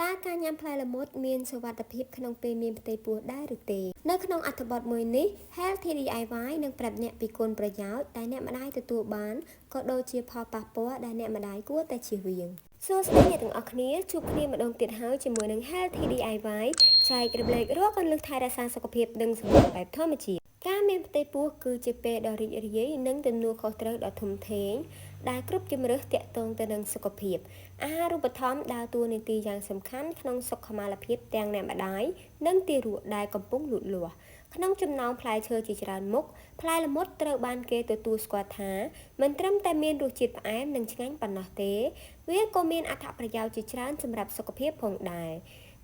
តើការញ៉ាំផ្លែល្មុតមានសុវត្ថិភាពក្នុងពេលមានផ្ទៃពោះដែរឬទេនៅក្នុងអត្ថបទមួយនេះ Healthy DIY នឹងប្រាប់អ្នកពីគុណប្រយោជន៍ដែលអ្នកម្ដាយទទួលបានក៏ដូចជាផលប៉ះពាល់ដែលអ្នកម្ដាយគួរតែជៀសវាងសួស្តីអ្នកទាំងអស់គ្នាជួបគ្នាម្ដងទៀតហើយជាមួយនឹង Healthy DIY ចែករំលែករាល់គន្លឹះថែរក្សាសុខភាពនិងសម្រស់បែបធម្មជាតិការមានផ្ទៃពោះគឺជាពេលដ៏រីករាយនិងទំនួលខុសត្រូវដ៏ធំធេងដែលគ្រប់ជម្រើសទាក់ទងទៅនឹងសុខភាពអាហារូបត្ថម្ភដើរតួនាទីយ៉ាងសំខាន់ក្នុងសុខុមាលភាពទាំងអ្នកម្ដាយនិងទារកដែលកំពុងលូតលាស់ក្នុងចំណោមផ្លែឈើជាច្រើនមុខផ្លែល្មុតត្រូវបានគេទទួលស្គាល់ថាមិនត្រឹមតែមានរសជាតិផ្អែមនិងឆ្ងាញ់ប៉ុណ្ណោះទេវាក៏មានអត្ថប្រយោជន៍ជាច្រើនសម្រាប់សុខភាពផងដែរ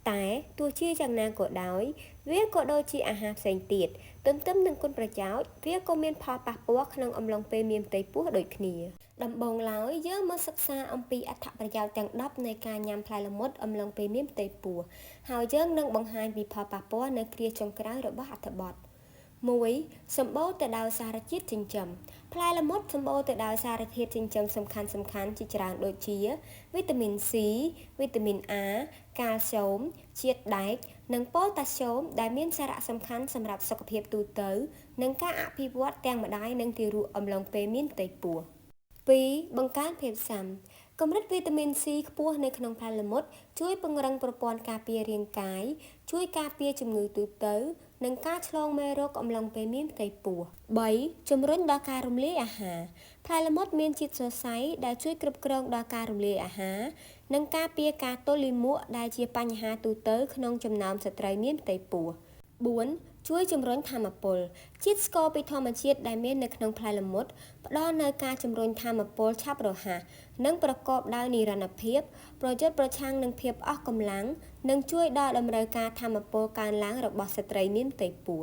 តែទោះជាយ៉ាងណាក៏ដោយវាក៏ដូចជាអាហារផ្សេងទៀតទន្ទឹមនឹងគុណប្រយោជន៍វាក៏មានផលប៉ះពាល់ក្នុងអំឡុងពេលមានផ្ទៃពោះដូចគ្នាដំបូងឡើយយើងមកសិក្សាអំពីអត្ថប្រយោជន៍ទាំង10នៃការញ៉ាំផ្លែល្មុតអំឡុងពេលមានផ្ទៃពោះហើយយើងនឹងបង្ហាញពីផលប៉ះពាល់នៅគ្រាចុងក្រោយរបស់អត្ថបទ1សម្បូរទៅដោយសារជាតិចិញ្ចឹមផ្លែល្មុតសម្បូរទៅដោយសារធាតុចិញ្ចឹមសំខាន់សំខាន់ជាច្រើនដូចជាវីតាមីន C វីតាមីន A កាល់ស្យូមជាតិដែកនិងប៉ូតាស្យូមដែលមានសារៈសំខាន់សម្រាប់សុខភាពទូទៅនិងការអភិវឌ្ឍទាំងម្ដាយនិងទារកអំឡុងពេលមានផ្ទៃពោះ2បង្កើនភាពស៊ាំកម្រិតវីតាមីន C ខ្ពស់នៅក្នុងផ្លែល្មុតជួយពង្រឹងប្រព័ន្ធការពាររាងកាយជួយការពារជំងឺទូទៅនិងការឆ្លងមេរោគអំឡុងពេលមានផ្ទៃពោះ3ជំរុញដល់ការរំលាយអាហារផ្លែល្មុតមានជាតិសរសៃដែលជួយគ្រប់គ្រងដល់ការរំលាយអាហារនិងការពារការទល់លាមកដែលជាបញ្ហាទូទៅក្នុងចំណោមស្ត្រីមានផ្ទៃពោះ4ជួយជំរុញថាមពលជាតិស្ករពីធម្មជាតិដែលមាននៅក្នុងផ្លែល្មុតផ្ដល់នូវការជំរុញថាមពលឆាប់រហ័សនិងប្រកបដោយនិរន្តរភាពប្រយុទ្ធប្រឆាំងនឹងភាពអស់កម្លាំងនិងជួយដល់តម្រូវការថាមពលកើនឡើងរបស់ស្ត្រីមានផ្ទៃពោះ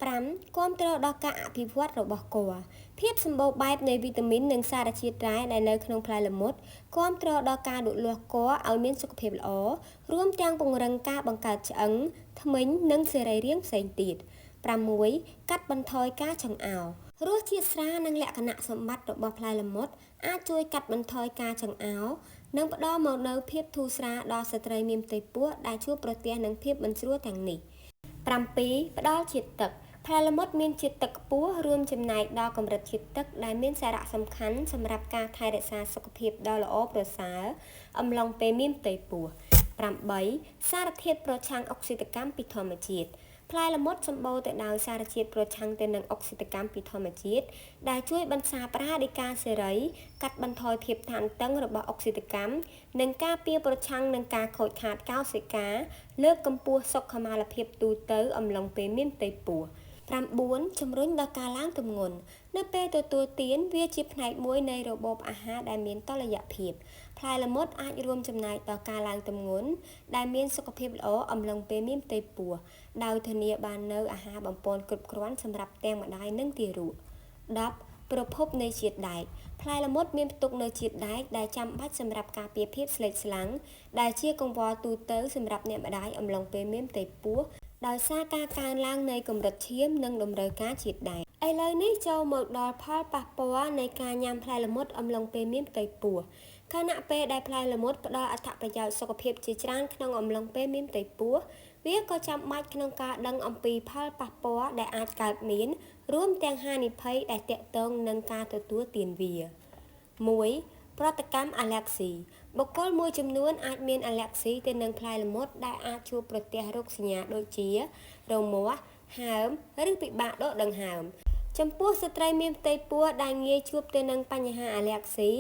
5គាំទ្រដល់ការអភិវឌ្ឍរបស់គភ៌ភាពសម្បូរបែបនៃវីតាមីននិងសារជាតិរ៉ែដែលនៅក្នុងផ្លែល្មុតគាំទ្រដល់ការលូតលាស់គភ៌ឲ្យមានសុខភាពល្អរួមទាំងពង្រឹងការបង្កើតឆ្អឹងធ្មេញនិងសរីរាង្គផ្សេងទៀត6កាត់បន្ថយការចង្អោររសជាតិស្រាលនិងលក្ខណៈសម្បត្តិរបស់ផ្លែល្មុតអាចជួយកាត់បន្ថយការចង្អោរនិងផ្ដល់មកនូវភាពធូរស្រាលដល់ស្ត្រីមានផ្ទៃពោះដែលជួបប្រទះនឹងភាពមិនស្រួលទាំងនេះ7ផ្ដល់ជាតិទឹកផ្លែល្មុតមានជាតិទឹកខ្ពស់រួមចំណែកដល់កម្រិតជាតិទឹកដែលមានសារៈសំខាន់សម្រាប់ការថែរក្សាសុខភាពដ៏ល្អប្រសើរអំឡុងពេលមានផ្ទៃពោះ8សារធាតុប្រឆាំងអុកស៊ីតកម្មពីធម្មជាតិផ្លែល្មុតសម្បូរទៅដោយសារជាតិប្រឆាំងទៅនឹងអុកស៊ីតកម្មពីធម្មជាតិដែលជួយបន្សាបរ៉ាឌីកាល់សេរីកាត់បន្ថយភាពតានតឹងរបស់អុកស៊ីតកម្មនិងការពារប្រឆាំងនឹងការខូចខាតកោសិកាលើកកម្ពស់សុខុមាលភាពទូទៅអំឡុងពេលមានផ្ទៃពោះ9ជំរុញដល់ការឡើងទម្ងន់នៅពេលទទួលទានវាជាផ្នែកមួយនៃរបបអាហារដែលមានតុល្យភាពផ្លែល្មុតអាចរួមចំណែកដល់ការឡើងទម្ងន់ដែលមានសុខភាពល្អអំឡុងពេលមានផ្ទៃពោះដោយធានាបាននូវអាហារបំប៉នគ្រប់គ្រាន់សម្រាប់ទាំងម្ដាយនិងទារក10ប្រភពនៃជាតិដែកផ្លែល្មុតមានផ្ទុកនូវជាតិដែកដែលចាំបាច់សម្រាប់ការពារភាពស្លេកស្លាំងដែលជាកង្វល់ទូទៅសម្រាប់អ្នកម្ដាយអំឡុងពេលមានផ្ទៃពោះដោយសារការកើនឡើងនៃកម្រិតឈាមនិងតម្រូវការជាតិដែកឥឡូវនេះចូលមកដល់ផលប៉ះពាល់នៃការញ៉ាំផ្លែល្មុតអំឡុងពេលមានផ្ទៃពោះខណៈពេលដែលផ្លែល្មុតផ្ដល់អត្ថប្រយោជន៍សុខភាពជាច្រើនក្នុងអំឡុងពេលមានផ្ទៃពោះវាក៏ចាំបាច់ក្នុងការដឹងអំពីផលប៉ះពាល់ដែលអាចកើតមានរួមទាំងហានិភ័យដែលទាក់ទងនឹងការទទួលទានវា1ប្រតិកម្មអាឡែស៊ីបុគ្គលមួយចំនួនអាចមានអាឡែស៊ីទៅនឹងផ្លែល្មុតដែលអាចជួបប្រទះរោគសញ្ញាដូចជារមាស់ហើមឬពិបាកដកដង្ហើមចំពោះស្ត្រីមានផ្ទៃពោះដែលងាយជួបទៅនឹងបញ្ហាអាឡែស៊ី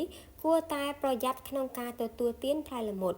គួរតែប្រយ័ត្នក្នុងការទទួលទានផ្លែល្មុត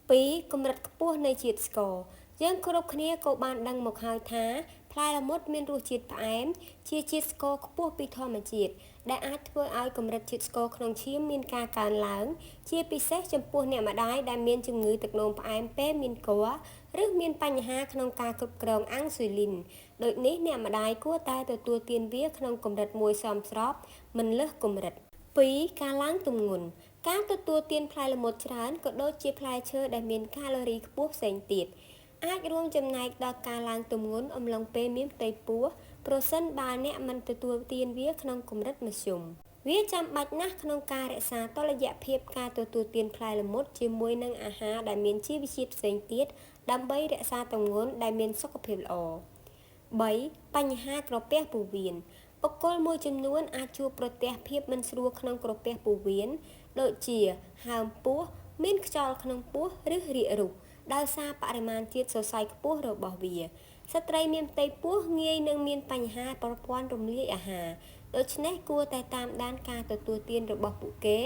2កម្រិតខ្ពស់នៃជាតិស្ករយើងគ្រប់គ្នាក៏បានដឹងមកហើយថាផ្លែល្មុតមានរសជាតិផ្អែមជាជាតិស្ករខ្ពស់ពីធម្មជាតិដែលអាចធ្វើឲ្យកម្រិតជាតិស្ករក្នុងឈាមមានការកើនឡើងជាពិសេសចំពោះអ្នកម្ដាយដែលមានជំងឺទឹកនោមផ្អែមពេលមានគភ៌ឬមានបញ្ហាក្នុងការគ្រប់គ្រងអាំងស៊ុយលីនដូចនេះអ្នកម្ដាយគួរតែទទួលទានវាក្នុងកម្រិតមួយសមស្របមិនលើសកម្រិត2ការឡើងទម្ងន់ការទទួលទានផ្លែល្មុតច្រើនក៏ដូចជាផ្លែឈើដែលមានកាឡូរីខ្ពស់ផ្សេងទៀតអាចរួមចំណែកដល់ការឡើងទម្ងន់អំឡុងពេលមានផ្ទៃពោះប្រសិនបើអ្នកមិនទទួលទានវាក្នុងកម្រិតមធ្យម វាចាំបាច់ណាស់ក្នុងការរក្សាតុល្យភាពការទទួលទានផ្លែល្មុតជាមួយនឹងអាហារដែលមានជីវជាតិផ្សេងទៀតដើម្បីរក្សាទម្ងន់ដែលមានសុខភាពល្អ 3បញ្ហាក្រពះពោះវៀនបុគ្គលមួយចំនួនអាចជួបប្រទះភាពមិនស្រួលក្នុងក្រពះពោះវៀនដូចជាហើមពោះមានខ្យល់ក្នុងពោះឬរាករូសដោយសារបរិមាណជាតិសរសៃខ្ពស់របស់វាស្ត្រីមានផ្ទៃពោះងាយនឹងមានបញ្ហាប្រព័ន្ធរំលាយអាហារដូច្នេះគួរតែតាមដានការទទួលទានរបស់ពួកគេ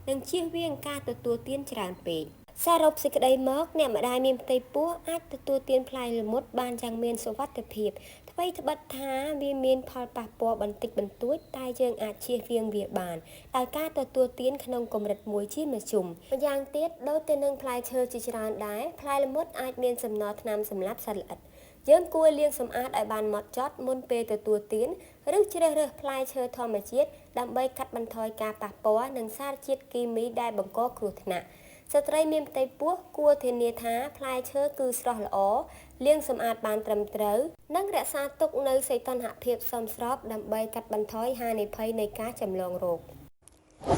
និងជៀសវាងការទទួលទានច្រើនពេកសរុបសេចក្តីមកអ្នកម្ដាយមានផ្ទៃពោះអាចទទួលទានផ្លែល្មុតបានយ៉ាងមានសុវត្ថិភាពថ្វីត្បិតថាវាមានផលប៉ះពាល់បន្តិចបន្តួចតែយើងអាចជៀសវាងវាបានដោយការទទួលទានក្នុងកម្រិតមួយជាមធ្យមម្យ៉ាងទៀតដូចទៅនឹងផ្លែឈើជាច្រើនដែរផ្លែល្មុតអាចមានសំណល់ថ្នាំសម្លាប់សត្វល្អិតយើងគួរលាងសម្អាតឲ្យបានហ្មត់ចត់មុនពេលទទួលទានឬជ្រើសរើសផ្លែឈើធម្មជាតិដើម្បីកាត់បន្ថយការប៉ះពាល់នឹងសារជាតិគីមីដែលបង្កគ្រោះថ្នាក់ស្ត្រីមានផ្ទៃពោះគួរធានាថាផ្លែឈើគឺស្រស់ល្អលាងសម្អាតបានត្រឹមត្រូវនិងរក្សាទុកនូវសីតុណ្ហភាពសមស្របដើម្បីកាត់បន្ថយហានិភ័យនៃការចម្លងរោគ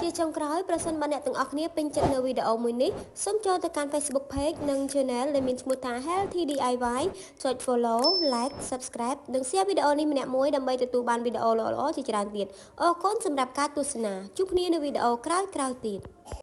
ជាចុងក្រោយប្រសិនបើអ្នកទាំងអស់គ្នាពេញចិត្តនៅវីដេអូមួយនេះសូមចូលទៅកាន់ Facebook Page និង Channel ដែលមានឈ្មោះថា Healthy DIY ចុច Follow Like Subscribe និង Share វីដេអូនេះម្នាក់មួយដើម្បីទទួលបានវីដេអូល្អៗជាច្រើនទៀតអរគុណសម្រាប់ការទស្សនាជួបគ្នានៅវីដេអូក្រោយៗទៀត។